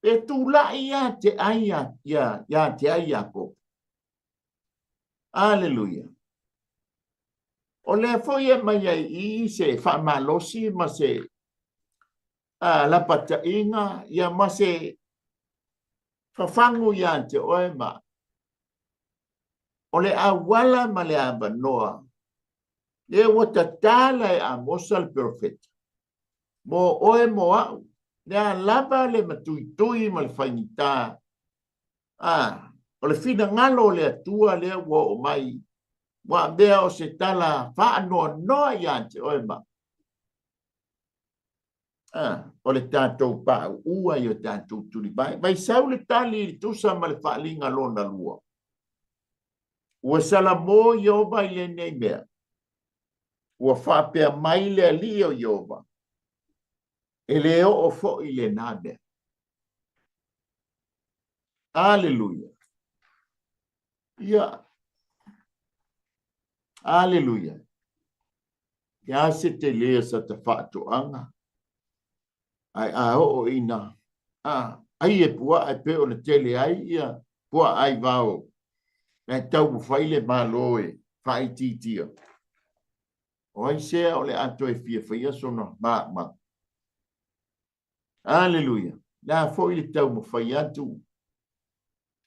E tulaʻi ia te ai ia, ia te ai Iakopo. Aleluia. O lea foi e mai ai i se faamalosi ma se lapataiga ia ma se fafagu iā te oe ma o le auala ma le avanoa lea ua tatala e Amosa le perofeta mo oe mo a'u, lea lava le matuitui ma le faigitā. O le finagalo o le Atua lea ua oo mai, ua avea o se tala faanoanoa iā te oe ma o le tatou paʻuʻua i o tatou tulivae. Vaisau le tali i le tusa ma le faaliga lona lua. Ua salamo Ieova i lenei mea. Ua faapea mai le Alii o Ieova, e le oo foi lenā mea. Aleluia. Ia. Aleluia. Ia se tele o sa ta faatoaga, ae a oo ina a ai e puaa e pei ona tele ai ia puaa ai vao, ae taumafai le Malo e faaitiitia. O ai sea o le a toe fia faia sona maumau. Aleluia. Le a foi le taumafai atu,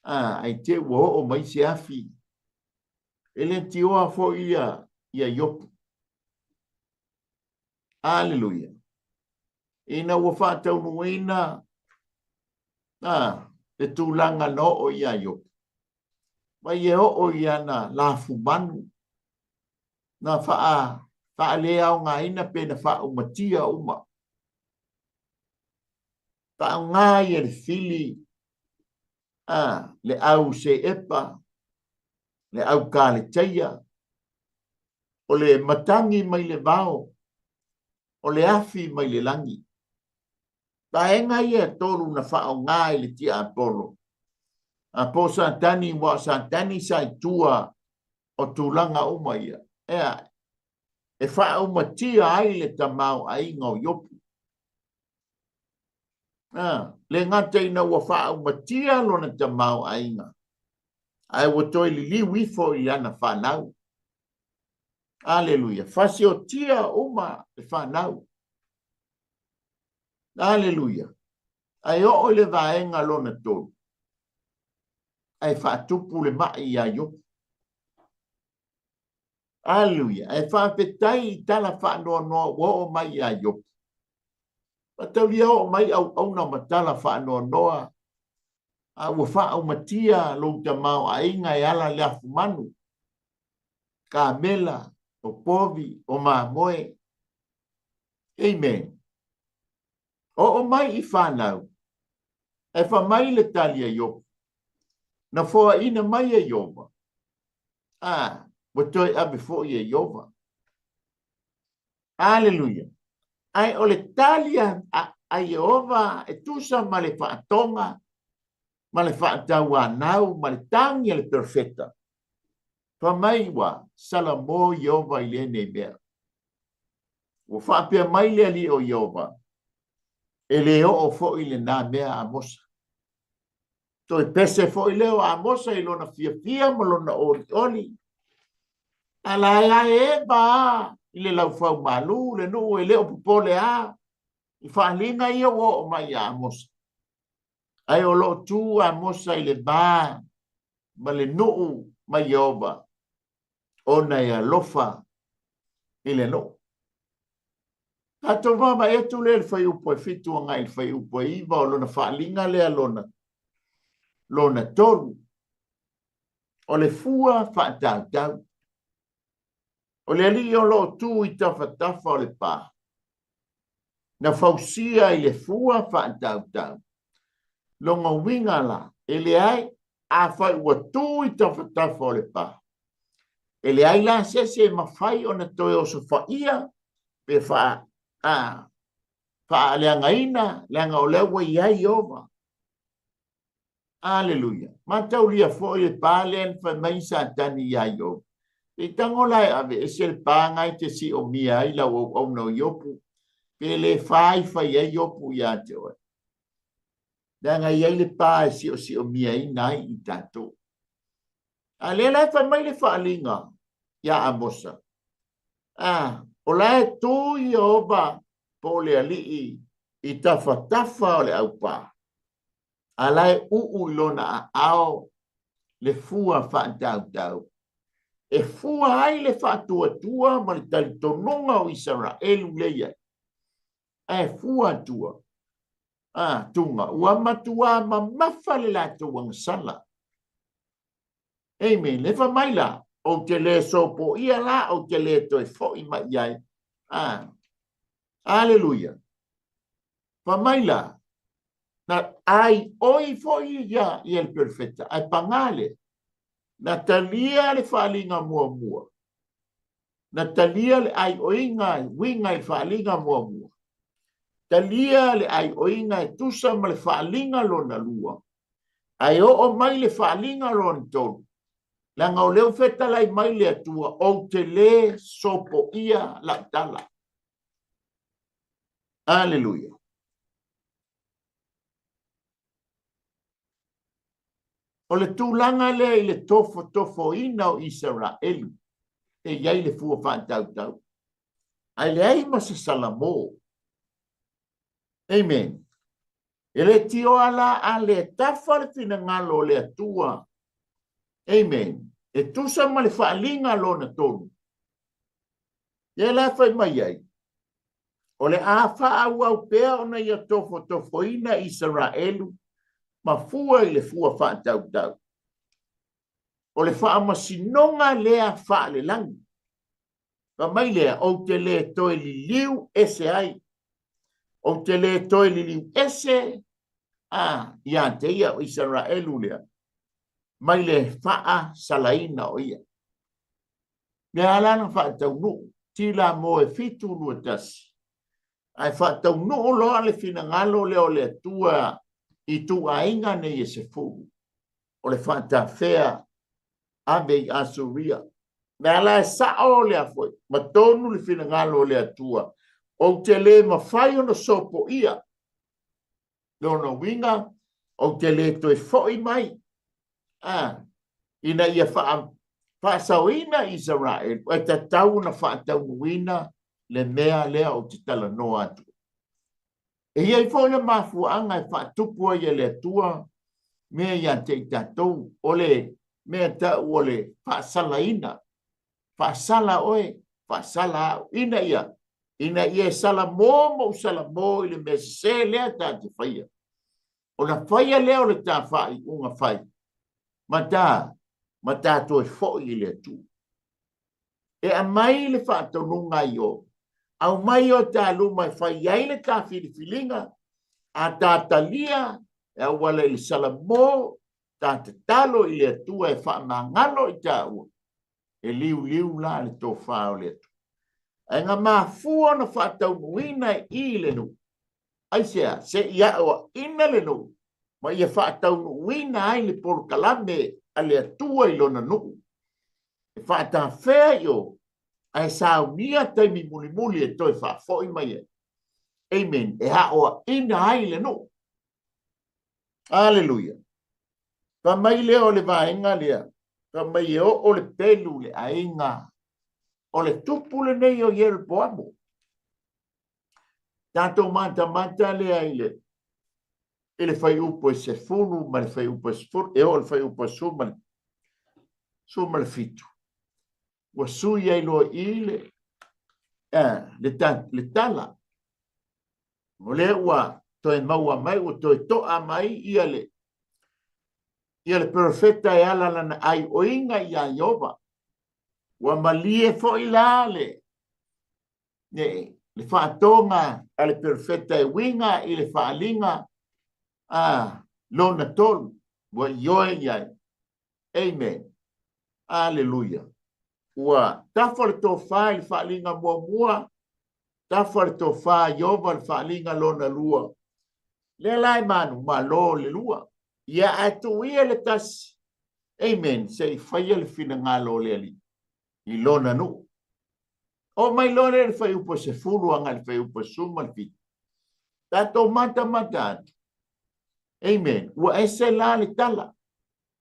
a ai te ua oo mai se afi. E le tioa foi ia ia Iopu. Aleluia. Ina ua faataunuuina le tulaga na oo iā Iopu, mai e oo i ana lafumanu na faaleaogaina pe na faaumatia uma. Faaaoga ia le fili, le au seepa, le au kaletaia, o le matagi mai le vao, o le afi mai le lagi. Vaega ia e tolu na faaaoga i le tiapolo, a po o Satani, ua o Satani sa i tua o tulaga uma ia, ea, e faaumatia ai le tamaoaiga o Iopu. Le gata ina ua faaumatia lona tamaoaiga, ae ua toe liliu ifo i ana fanau. Aleluia. Fasiotia uma le fanau. Aleluia. Ae oo i le vaega lona tolu, ae faatupu le mai iā Iopu. Aleluia. Ae faafetai i tala faanoanoa ua oo mai iā Iopu. Mataulia oo mai auauna ma tala faanoanoa, a ua faaumatia lou tamaoaiga e ala le afumanu, kamela, o povi, o mamoe. Amen. Oo mai i fanau, ae fai mai le tali a Iopu, na foaina mai e Ieova, a ua toe ave foi e Ieova. Aleluia. Ae o le tali a Ieova e tusa ma le faatoga ma le faatauanau ma le tagi a le perofeta. Fai mai ua salamo Ieova i lenei mea. Ua faapea mai le Alii o Ieova, e le oo foi lenā mea Amosa. Toe pese foi lea o Amosa i lona fiafia ma lona olioli. A la e ae eva a i le laufau malu le nuu e le o popole a i faaliga ia ua oo mai ia Amosa. Ae o lo o tu Amosa i le va ma le nuu ma Ieova, ona e alofa i le nuu. Tatou vaavaai atu lea i le fuaiupu e 7 agai i le fuaiupu e 9 o lona faaliga lea lona tolu. O le fua faatautau. O le alii o lo o tu i tafatafa o le pā, na fausia i le fua faatautau. Lona uiga la, e leai, afai ua tu i tafatafa o le pā, e leai la se isi e mafai ona toe osofaia pe faaleagaina, leaga o lea ua i ai Ieova. Aleluia. Mataulia foi le pa lea na fai mai Satani iā Iopu. Pe tago la e aveese le pa na e te siomia ai lau auauna o Iopu, pe le fai fai ai Iopu iā te oe. Leaga e i ai le pa e siosiomiaina ai i tatou. A lea la e fai mai le faaaliga iā Amosa, a, o la e tu Ieova po o le Alii i tafatafa o le aupā, a la e uu i lona aao le fua faatautau, e fua ai le faatuatua ma le talitonuga o Isaraelu lea i ai, ae fua atua, a, tuga, ua matuā mamafa le latou agasala. Amen. Le fai mai la, ou te le sopoia la, ou te le toe foi mai i ai. A, aleluia. Fai mai la, na ai oi foi ia ia le perofeta, ae pagā lea, na talia le faaaliga muamua, na talia le aioiga uiga i le faaaliga muamua, talia le aioiga e tusa ma le faaaliga lona lua, ae oo mai le faaaliga lona tolu, leaga o lea ua fetalai mai le Atua, ou te le sopoia lau tala. Aleluia. O le tulaga lea i le tofotofoina o Isaraelu e i ai le fua faatautau, ae leai ma se salamo. Amen. E le tioa la a le tafa le finagalo o le Atua. Amen. E tusa ma le faaaliga lona tolu. Lea la fai mai ai, o le a faaauau pea ona ia tofotofoina Isaraelu ma fua i le fua faatautau. O le faamasinoga lea faalelagi. Fai mai lea, ou te le toe liliu ese ai. Ou te le toe liliu ese a ia te ia o Isaraelu lea, mai le faasalaina o ia. Lea la na faataunuu, tila mo e 7:21. Ae faataunuu loa le finagalo lea o le Atua i tuaiga nei e 10, o le faatafea ave i Asuria. Mea la e sao lea foi, ma tonu le finagalo o le Atua, ou te le mafai ona sopoia. Lona uiga, ou te le toe foi mai, a, ina ia faasaoina Isaraelu, e tatau ona faataunuuina le mea lea ou te talanoa atu. E i ai foi le mafuaaga e faatupu ai e le Atua mea ia te i tatou, o le mea tau o le faasalaina. Faasala oe, faasala au, ina ia, ina ia e salamo ma ou salamo i le mea sese lea ta te faia. Ona faia lea o le ta faaiuga fai, ma ta, ma ta toe foi i le Atua. E aumai le faatonuga i o, aumai o ta luma e fai ai le ta filifiliga, a ta talia e auala i le salamo, ta tatalo i le Atua e faamagalo i taua, e liuliu la le tofa o le Atua. Ae na mafua ona faataunuuina e i le nuu. Aisea? Se i aoaina le nuu ma ia faataunuuina ai le polokalame a le Atua i lona nuu. E faatafea i o, ae saunia taimi mulimuli e toe faafoi mai ai. Amen. E aoaina ai le nuu. Aleluia. Fai mai lea o le vaega lea, fai mai e oo le pelu le aiga o le tupu lenei o Ieropoamo. Tatou matamata lea i le i le fuaiupu e 10 ma le fuaiupu e 10, e oo i le fuaiupu e 17. Ua sui ai loa i le, le tala. O lea ua toe maua mai, ua toe toa mai ia le, ia le perofeta e ala lana aioiga iā Ieova. Ua malie foi la le, le, le faatoga a le perofeta e uiga i le faaaliga a lona tolu, ua ioe i ai. Amen. Aleluia. Ua tafa le tofa i le faaaliga muamua, tafa le tofa Ieova le faaaliga lona lua. Lea la e manumalo le lua. Ia ae tuu ia le tasi, amen, se i faia le finagalo o le Alii i lona nuu. Oo mai loa lea i le fuaiupu e 10 agai i le fuaiupu e 17. Tatou matamata atu, amen, ua ese la le tala,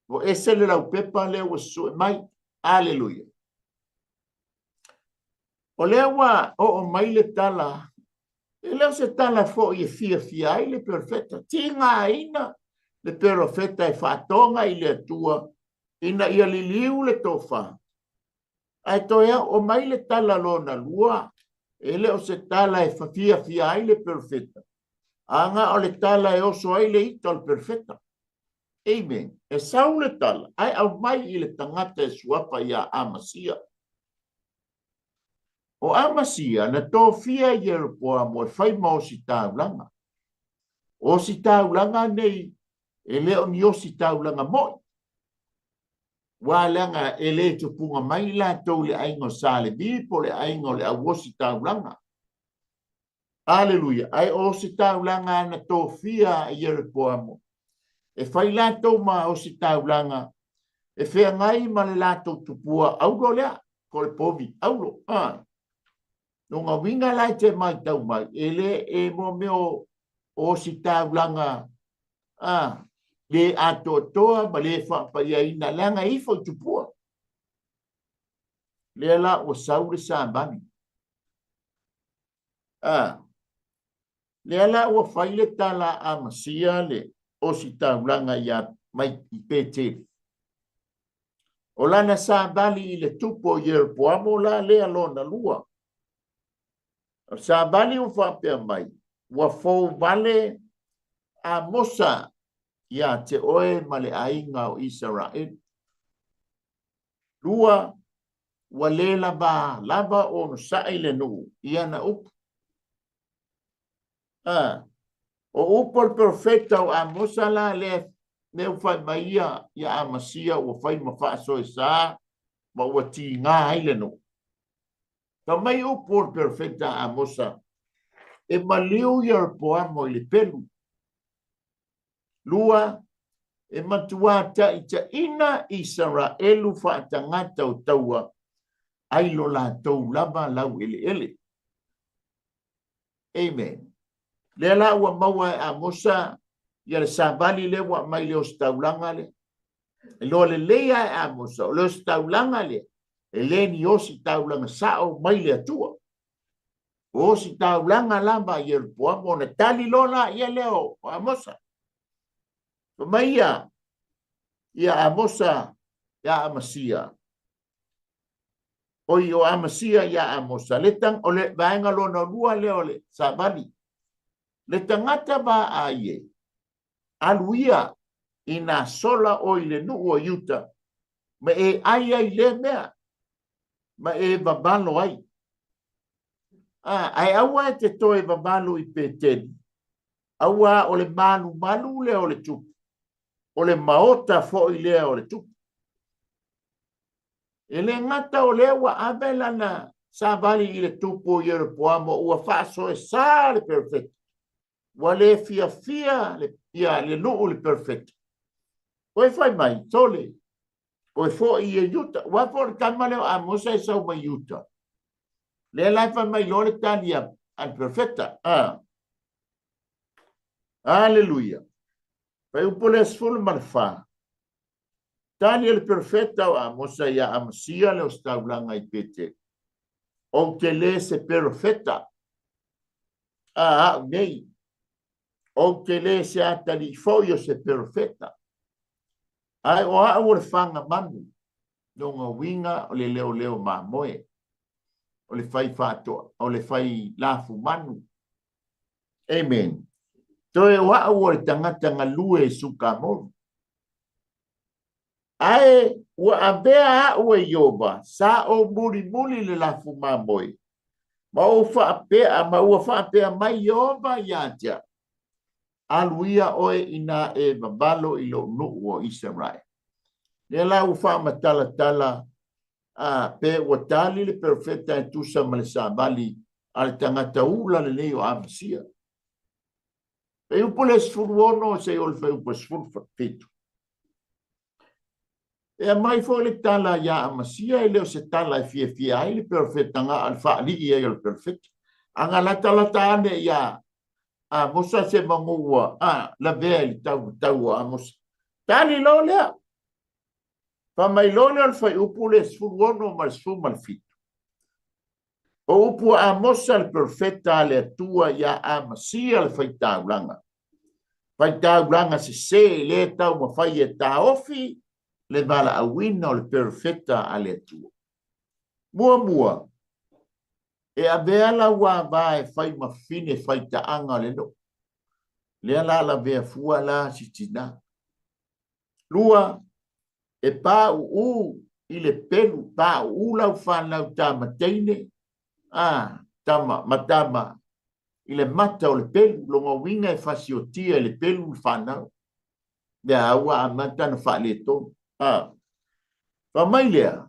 ua ese le laupepa lea ua susue mai. Aleluia. O lea ua oo mai le tala, e le o se tala foi e fiafia ai le perofeta. Tigaina le perofeta e faatoga i le Atua ina ia liliu le tofa. Ae toe oo mai le tala lona lua, e le o se tala e fiafia ai le perofeta, a na o le tala e oso ai le ita o le perofeta. Amen. E sau le tala, ae aumai i le tagata e suafa ia Amasia. O Amasia na tofia e Ieropoamo e fai ma ositaulaga. O ositaulaga nei e le o ni ositaulaga mo'i. Ua leaga e le tupuga mai latou i le aiga o Sa Levi po o le aiga o le au ositaulaga. Aleluia! Ae o ositaulaga na tofia e Ieropoamo e fai latou ma ositaulaga e feagai ma le latou tupua auro lea, po o le povi auro. A. Lona uiga la e te matau mai, e le e mo mea o ositaulaga a, le atoatoa ma le faapaiaina, leaga e ifo i tupua. Lea la ua sau le savali. A, lea la ua fai le tala a Amasia le ositaulaga ia mai i Peteli. O lana savali i le tupu o Ieropoamo la lea lona lua. O le savali ua faapea mai, ua fou vale Amosa ia te oe ma le aiga o Isaraelu. Lua, ua le lava lava onosai le nuu i ana upu. A, o upu a le perofeta o Amosa la lea lea ua fai mai ia ia Amasia ua fai ma faasoesa ma ua tiga ai le nuu. Fai mai upu o le perofeta a Amosa, e maliu Ieropoamo i le pelu. Lua, e matuā taʻitaʻina Isaraelu faatagata o taua ai lo latou lava laueleele. Amen. Lea la ua maua e Amosa ia le savali lea ua aumai le ositaulaga lea. E loa lelei lava e Amosa, o le ositaulaga lea, e le ni ositaulaga sao mai le Atua. O ositaulaga lava a Ieropoamo, ona tali loa laia lea o Amosa. Fai mai ia, ia Amosa ia Amasia, oi o Amasia ia Amosa, le tang, o le vaega lona lua lea o le savali. Le tagata vaai e, alu ia i nā sola o i le nuu o Iuta, ma e ai ai lea mea, ma e vavalo ai. A, ae aua e te toe vavalo i Peteli, aua o le malumalu lea o le tupu, o le maota foi lea o le tupu. E le gata o lea ua ave lana savali i le tupu o Ieropoamo ua faasoesa le perofeta, ua le fiafia le, ia, le nuu le perofeta. Koe fai mai, sole, koe foi i Iuta. Ua foi le tama lea o Amosa e sau mai Iuta. Lea la e fai mai loa le tali a le perofeta. Ah. Aleluia. Fai upu lea 14. Tali a le perofeta o Amosa iā Amasia le ositaulaga i Peteli, Ou te le se perofeta a a'u nei, ou te le se atalii foi o se perofeta, ae o a'u o le faga manu, lona uiga o le leoleo mamoe, o le fai faatoa, o le fai lafu manu. Amen. Toe o a'u o le tagata galue sukamolu. Ae ua avea a'u e Ieova, sa ou mulimuli le lafu mamoe, ma ou faapea, ma ua faapea mai Ieova ia te a'u, Alu ia oe inā e vavalo i lou nuu o Isaraele. Lea la ua faamatalatala a, pe ua tali le perofeta e tusa ma le savali a le tagata ula lenei o Amasia. Fuaiupu le 16 seia oo i le fuaiupu 17. E aumai foi le tala ia Amasia, e le o se tala e fiafia ai le perofeta na o le faalii ai o le perofeta. A na latalata ane ia Amosa se manu ua lavea i le taumatau o Amosa. Tali loa lea. Fai mai loa lea o le fuaiupu le 16 ma le 17. O upu a Amosa le perofeta a le Atua ia Amasia le faitaulaga, faitaulaga sesē lea e taumafai e taofi le valaauina o le perofeta a le Atua. Muamua, e avea lau ava e fai ma fine faitaaga o le nuu. Lea la lavea fua la si tina. Lua, e pauu i le pelu, pauu lau fanau tama teine, a, tama, ma tama, i le mata o le pelu, lona uiga e fasiotia i le pelu le fanau. Lea ua amata na faaletonu. A, fai mai lea,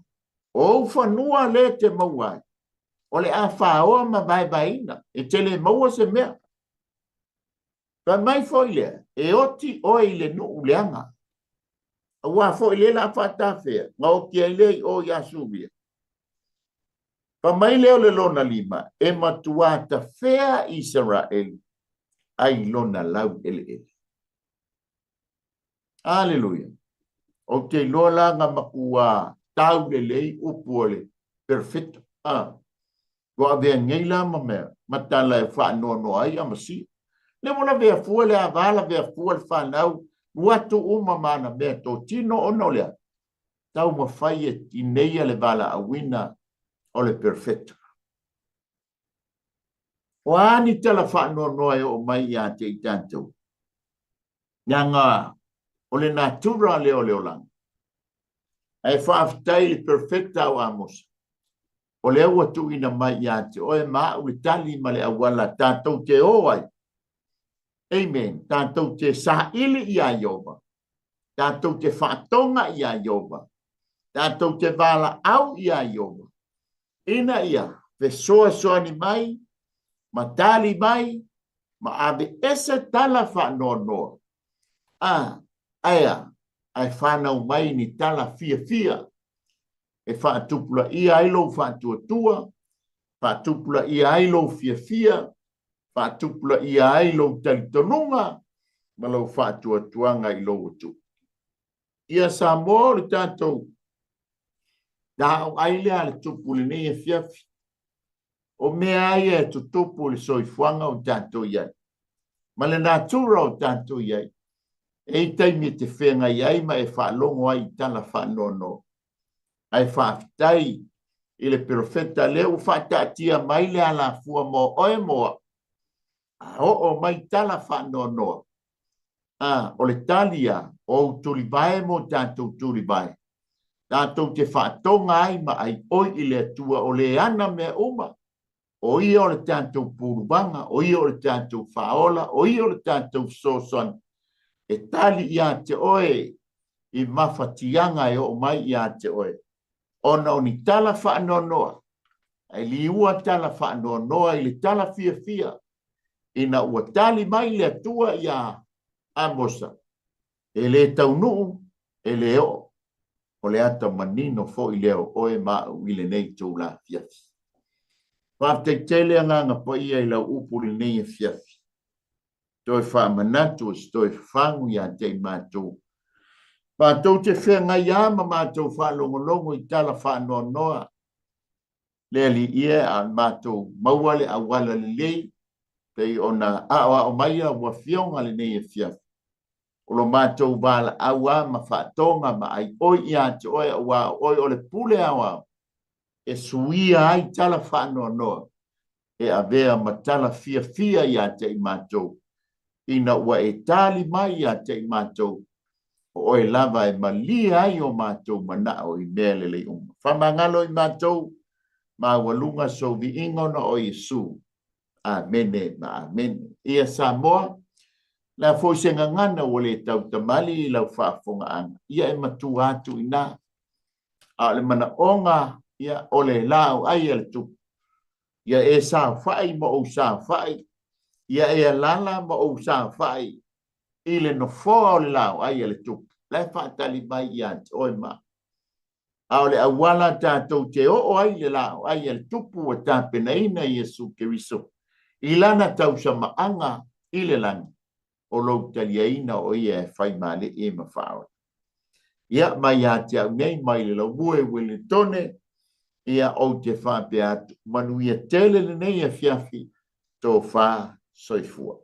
o ou fanua lea e te maua ai, o le a faoa ma vaevaeina, e te le maua se mea. Fai mai foi lea, e oti oe i le nuu leaga. Aua foi lea la faatafea, na oti ai lea i o i Asuria. Fai mai lea o le lona lima, e matuā tafea Isaraelu ai lona lau eleele. Aleluia. Ou te iloa la na matuā tau lelei upu o le perofeta. Ah. Ua avea nei la ma mea, ma tala e faanoanoa ai Amasia. Lea ua lavea fua le ava, lavea fua le fanau, ua atu uma ma ana mea totino ona o lea, taumafai e tineia le valaauina o le perofeta. O a ni tala faanoanoa e oo mai ia te i tatou? Leaga o le natura lea o le olaga. Ae faafetai i le perofeta o Amosa, o lea ua tuuina mai ia te oe ma au le tali ma le auala tatou te o ai. Amen. Tatou te saili iā Ieova, tatou te faatoga iā Ieova, tatou te valaau iā Ieova, ina ia fesoasoani mai ma tali mai ma aveese tala faanoanoa. A, aea, ae fanau mai ni tala fiafia e faatupulaia ai lou faatuatua, faatupulaia ai lou fiafia, faatupulaia ai lou talitonuga ma lou faatuatuaga i lou Atua. Ia Samoa, o le tatou taoai lea a le Tupu i lenei afiafi. O mea a ia e tutupu i le soifuaga o tatou i ai, ma le natura o tatou i ai. E i taimi e te feagai ai ma e faalogo ai i tala faanoanoa. Ae faafetai i le perofeta lea ua faataatia mai le alafua mo oe mo au. A oo mai tala faanoanoa, a o le tali a o ou tulivae mo tatou tulivae, tatou te faatoga ai ma aioi i le Atua o le ana mea uma, o ia o le tatou puluvaga, o ia o le tatou faaola, o ia o le tatou fesoasoani e tali ia te oe i mafatiaga e oo mai ia te oe, ona o ni tala faanoanoa, ae liua tala faanoanoa i le tala fiafia, ina ua tali mai le Atua iā Amosa, e le taunuu, e le oo. O le ata manino foi lea o oe ma au i lenei itula afiafi. Faafetai tele Agaga Paia i lau upu i lenei afiafi. Toe faamanatu o se toe fafagu ia te i matou. Matou te feagai lava ma matou faalogologo i tala faanoanoa le Alii e, a matou maua le auala lelei pei ona aoao mai lau Afioga lenei afiafi. O lo matou valaau a ma faatoga ma aioi ia te oe, aua o oe o le pule aoao e suia ai tala faanoanoa e avea ma tala fiafia ia te i matou, ina ua e tali mai ia te i matou, o oe lava e malie ai o matou manao i mea lelei uma. Faamagalo i matou, maualuga sou viiga ona o Iesu. Amene ma amene. Ia Samoa, le a foi se gagana ua le tautamali i lau faafofogaaga, ia e matua atu i ina. A o le manaoga, ia, o le laau ai a le Tupu, ia e saofai ma ou saofai Ia e alaala ma ou saofai i le nofoa o le laoai a le Tupu, la e faatali mai ia te oe ma au. A o le auala tatou te oo ai i le laoai a le Tupu ua tapenaina e Iesu Keriso i lana tausamaaga i le lagi, o lou taliaina o ia e fai ma Alii ma Faaola. Ia, mai ia te au nei, mai le laumue Ueligitone, ia ou te faapea atu, manuia tele lenei afiafi, tofa soifua.